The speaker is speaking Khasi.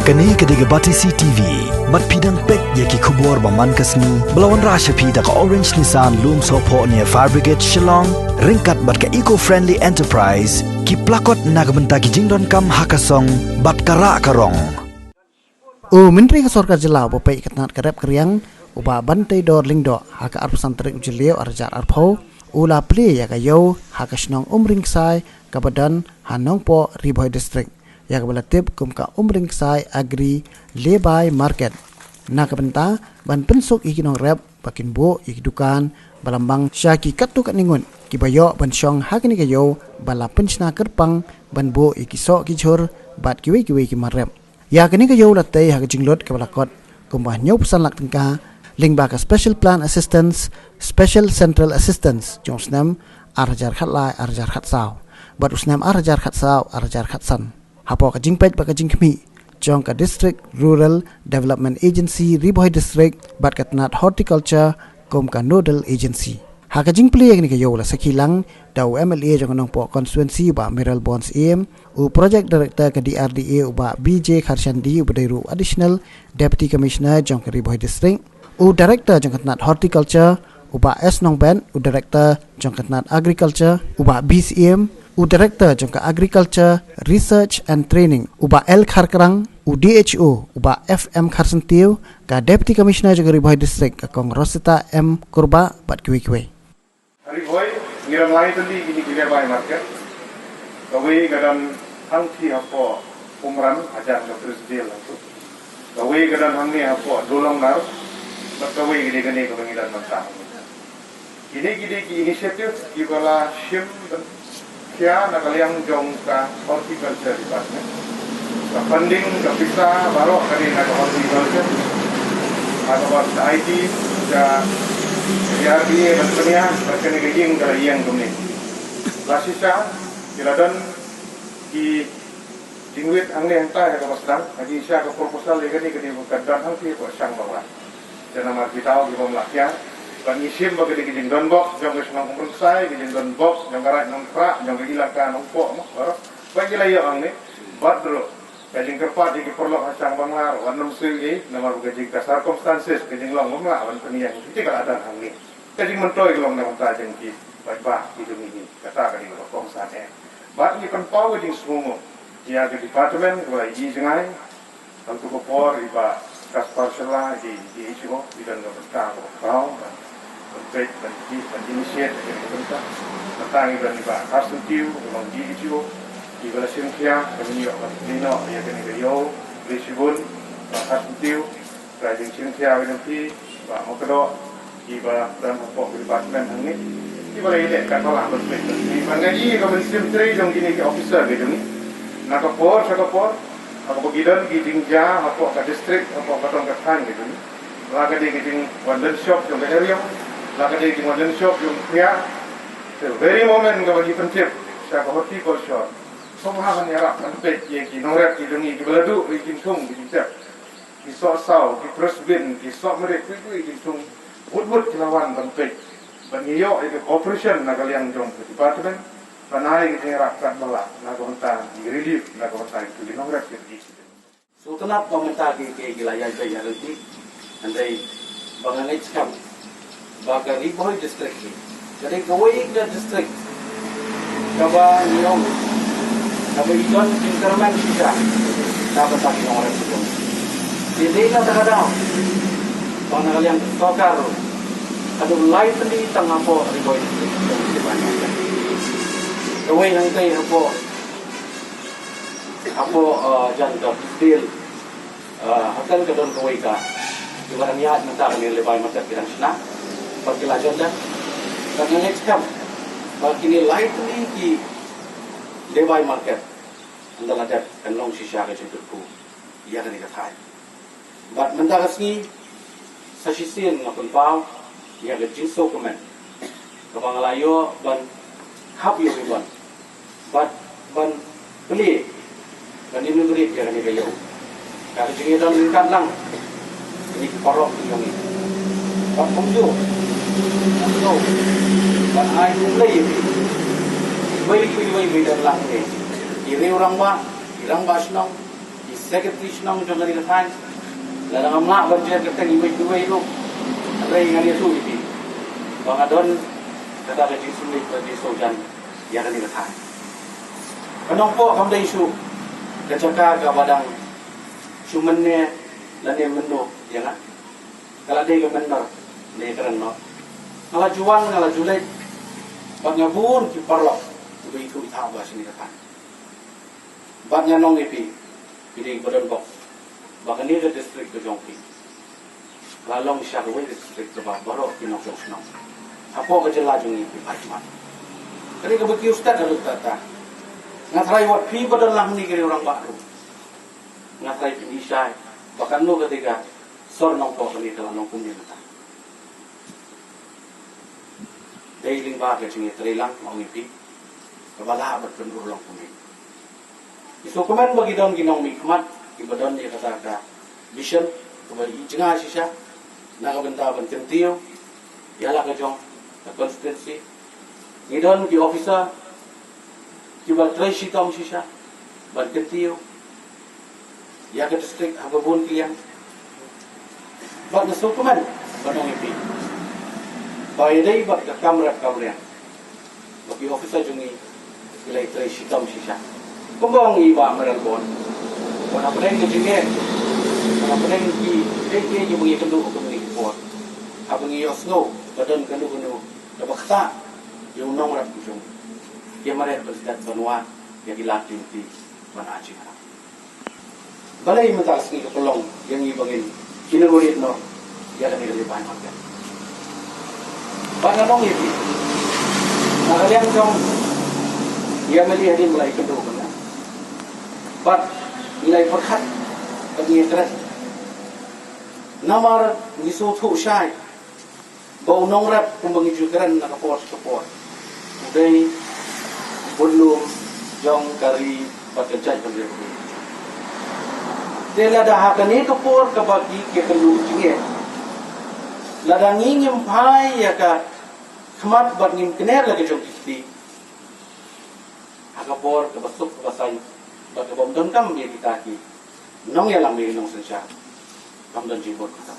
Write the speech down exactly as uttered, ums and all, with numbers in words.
Kane ka dei ka Batesi T V. Bad phi dang peit ïa ki khubor ba man ka sngi ba la wanrah sha phi da ka Orange Nissan Lumsohphoh near Fire Brigade Shillong, ryngkat bad ka Eco Friendly Enterprise, ki plakot na ka bynta ki jingdonkam ha ka song bad ka rah ka rong. U Myntri ka Sorkar Jylla uba peit ka tnat ka rep ka riang, u Bah Banteidor Lyngdoh, ha ka arphew san tarik u Jylliew ar hajar arphew, u la plie ïa ka ïew ha ka shnong Umryngksai kaba don ha Nongpoh, Ri Bhoi District, ïa kaba la tip kum ka Umryngksai Agri Lehbai Market, na ka bynta ban pynsuk ïa ki nongrep ba kin buh ïa ki dukan ba lymbang sha ki katto katne ngut kiba ïoh ban shong ha kane ka ïew ba la pynshna kyrpang ban buh ïa ki soh ki jhur bad kiwei kiwei ki mar rep. Ïa kane ka ïew la tei ha ka jinglut kaba la kot kumba hynñiewphew san lak tyngka lyngba ka Special Plan Assistance, Special Central Assistance jong u snem ar hajar khatlai ar hajar khatsaw bad u snem ar hajar khatsaw ar hajar khatsan. Hapoh ka jingpeit bad ka jingkhmih jong ka District Rural Development Agency Ri Bhoi District bad ka tnat Horticulture kum ka Nodal Agency, ha ka jingplie ïa kane ka ïew la sakhi lang da u M L A jong ka Nongpoh Constituency u Bah Mayralborn Syiem, u Project Director ka D R D A u Bah B J Kharshandi uba dei ruh u Additional Deputy Commissioner jong ka Ri Bhoi District, u Director jong ka tnat Horticulture u Bah S Nongbet, u Director jong ka tnat Agriculture u Bah B Syiem, u Director jong ka Agriculture Research and Training u Bah L Kharkrang, u D H O u Bah F M Kharsyntiew, ka Deputy Commissioner jong ka Ri Bhoi District ka Kong Rosita M Kurbah bad kiwei kiwei. Ri Bhoi, ngi don lai tylli kine ki lehbai market. Kawei ka don hangthie hapoh Umran, hajan ka Brisbane hangtu. Kawei ka don hangne hapoh Dolongnar. Bad kawei ka dei kane kaba ngi don mynta. Kine ki dei ki initiative kiba la shim ban khia na ka liang jong ka Horticulture Department. Ka funding, ka pisa baroh ka dei na ka Horticulture. Ha kaba ka I T, ka D R D A ban pynïaid, bad kane ka ïing ka la ïeng kumne. La shisha ki la don ki jingwit hangne hangtai ha kaba sdang, ha jingshisha ka proposal ïa kane ka dei ka don hangthie hapoh Shangbangla. Te namar ki daw ki bym lah kiar. Bad ngi shim ba ka dei ka jingdon box jong ka shnong Umryngksai, ka jingdon box jong ka Raid Nongkhrah, jong ka ilaka Nongpoh mo, baroh. Bad ki la ïoh hangne, bad ruh ka jingkyrpad ïa ki paralok ha Shangbangla ruh wat nym siew ei, namar ba ka jing ka circumstances, ka jinglong bym lah ban pynïeng, te ka la don hangne. Ka jingmyntoi ka long na ka bynta jong ki paidbah ki jong ngi, kata ka dei kaba kongsan eh. Bad ngi pynpaw ka jingsngewnguh ïa ka department kaba la ïohi jngai, hangtu ka por i Bah Kaspar Shylla, i D H O, i don ka bynta kaba khraw ban, ban peit, ban ki, ban initiate ïa ka bynta. Mynta ngi don i Bah Kharsyntiew, i long D H O, iba la shim khia, ban ïoh ban plie noh ïa kane ka ïew Blei Shibun, Bah Kharsyntiew, ka jingshim khia ka jong phi, Bah Makdoh, kiba don hapoh ka department hangne, kiba la ïaleh katba lah ban peit. Kiba nga i ka mynsiem trei jong kine ki officer ki jong ngi. Na ka por sha ka por, ha kaba ki don ki jingjia hapoh ka district, hapoh ka thong ka thaiñ ki jong ngi. La ka dei ka jingwan lynshop jong ka area, la ka dei ka jingwan lynshop jong ka area. The very moment kaba ngi pyntip sha ka horticulture, sngewbha ban ïarap ban peit ïa ki nongrep ki jong ngi kiba la duh ïa ki jingthung ki jingtep. Ki soh saw, ki trash bin, ki soh mrit, kiwei kiwei ki jingthung. Wut wut ki la wan ban peit. Ban ïoh ïa ka cooperation na ka liang jong ka department. Ban ai ka jingïarap katba lah na ka bynta ki relief, na ka bynta ki nongrep ki relief. Sngewtynnat ba mynta ki, ki, ki la ïaid beit ïa lynti. Hynrei ba nga ngeit skhem ba ka Ri Bhoi District hi ka dei kawei ka district kaba ngi ong kaba i don jingkyrmen shisha na ka bynta ki nongrep ki jong ngi. Te dei na kata ka daw ba na ka liang ka sorkar ruh ka don lai tylli tang hapoh Ri Bhoi District. Kawei hangtei hapoh, hapoh, eh, jan ka Bluefield. Ah, hangkan ka don kawei ka, kiba dang ïaid mynta kane lehbai market ki dang shna. Bad ki la jan dep. Bad nga ngeit skhem ba kine lai tylli ki lehbai market, ynda la dep kan long shisha ka jingkyrkhu ïa kane ka thaiñ. Bad mynta ka sngi sa shisien nga pynpaw ïa ka jingsngewkmen kaba nga la ïoh ban hap ïa u Ribbon bad ban plie ban inaugurate ïa kane ka ïew. Ka jingïadon ryngkat lang kine ki paralok ki jong ngi. Bad kumjuh ban ai khublei ïa phi. Wei pa wei, wei don lang ne, ki riew rangbah, ki rangbah shnong, ki Secretary shnong jong kane ka thaiñ, lada ngam lah ban jer kyrteng iwei pa iwei ruh, hynrei ngan ïathuh ïa phi ba nga don kata ka jingsngewbha, ka jingsngewbha ïa kane ka thaiñ. Ka Nongpoh kam dei shuh ka jaka kaba dang shu mynne lane mynno ïa nga. Ka la dei ka mynder ne ka rynnoh. Nga la ju wan, nga la ju leit bad nga bun ki paralok kiba ithuh ithaw ba shane ka thaiñ. Bad ngan ong ïa phi, phi dei ba don bok ba kane ka district ka jong phi ka la long shisha kawei ka district kaba baroh ki nongshong shnong hapoh ka jylla jong ngi ki phai khmat. Kane kaba kiew stet haduh katta. Nga tharai wat phi ba don lang hangne ki rangbah ruh, nga tharai phin i shai ba katno katei ka sor Nongpoh kane ka la long kumne mynta. Dei lyngba ka jingïatreilang, nga ong ïa phi, kaba lah bad pynurlong kumne. Ngi sngewkmen ba ki don ki nongmihkhmat kiba don ïa kata ka vision kaba i jngai shisha na ka bynta ban kyntiew ïa la ka jong ka constituency. Ngi don ki officer kiba trei shitom shisha ban kyntiew ïa ka district ha ka bun ki liang. Bad nga sngewkmen ban ong ïa phi ba ïadei bad ka kam rep kam riang ba ki officer jong ngi ki la ïatrei shitom shisha. Kumba ong i Bah Mayralborn, ba hapdeng ka jingeh, ba hapdeng ki, kiei kiei kiba ngi kynduh ha kine ki por, haba ngi ïohsngew ba don kano kano kaba ktah ïa u nongrep u jong ngi, ki mareh ban step ban wad ïa ki lad lynti ban ai jingïarap. Balei mynta ka sngi ka pynlong ïa ngi ba ngin inaugurate noh ïa kane ka lip eye market? Bad ngan ong ïa phi, na ka liang jong ïa ngi hadien ba la ïakynduh bad nga, bad ngi la ïapyrkhat bad ngi ïakren, namar ngi sngewthuh shai ba u nongrep, kumba ngi ju kren na ka por sha ka por, u dei u bynlum jong ka ri bad ka jaitbynriew. Te lada ha kane ka por kaba ki, ki kynduh jingeh, lada ngi ngim phai ïa ka khmat bad ngim kner la ka jong ki kti, ha ka por kaba suk kaba saiñ bad kaba ym donkam ïa kita ki nongïalam, ïa ki nongsynshar, kam don jingbud kata.